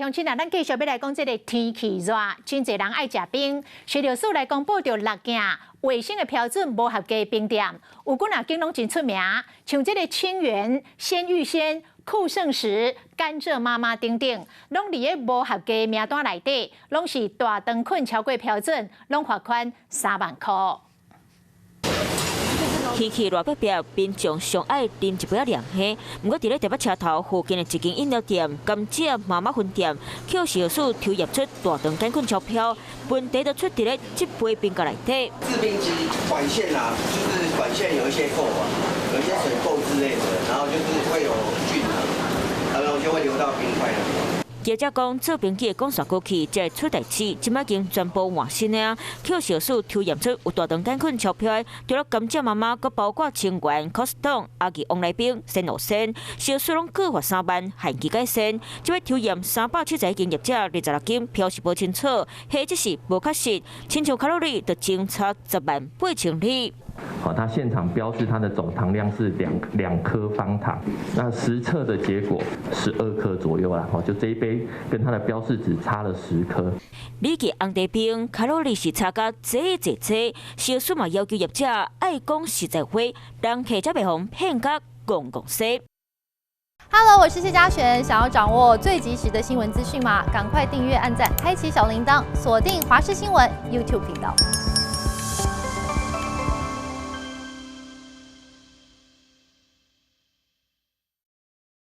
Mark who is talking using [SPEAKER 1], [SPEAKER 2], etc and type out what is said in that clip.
[SPEAKER 1] 鄉親啊，咱繼續欲來講這个天氣熱，真濟人愛食冰。食藥署來公布著六件衛生的標準無合格冰店，有幾若間攏真出名，像這个清源、鮮芋仙、酷盛食、甘蔗媽媽等等，攏佇个無合格名單內底，攏是大腸菌超過標準，攏罰款3萬箍。
[SPEAKER 2] 天氣熱逼逼，民眾上愛啉一杯仔涼的。毋過，佇咧台北車頭附近的一間飲料店，甘蔗媽媽分店，予食藥署抽驗出大腸桿菌超標，問題就出佇咧這杯冰咖內底。
[SPEAKER 3] 製冰機管線啊，就是管線有一些垢啊，有一些水垢之類的，然後就是會有菌啊，然後就會流到冰塊那邊。
[SPEAKER 2] 業者講，做冰機的管線過去，才會出代誌，這擺已經全部換新的啊。予食藥署抽驗出有大腸桿菌超標，除了甘蔗媽媽，閣包括清源、Costco、阿記王來冰、鮮芋仙，食藥署攏各罰3萬，限期改善。這擺抽驗371間業者，26間標示無清楚，或者是無確實，親像卡路里就相差10萬八千里。
[SPEAKER 4] 好，它現場標示它的總糖量是兩顆方糖，那實測的結果12顆左右啦。就這一杯跟它的標示值差了10顆。
[SPEAKER 2] 你記紅茶冰卡路里是差甲濟濟濟，食藥署嘛要求業者愛講實在話，人客才袂予騙甲戇戇西。
[SPEAKER 5] Hello，我是謝嘉璇，想要掌握最及時的新聞資訊嗎？趕快訂閱、按讚、開啟小鈴鐺，鎖定華視新聞 YouTube 頻道。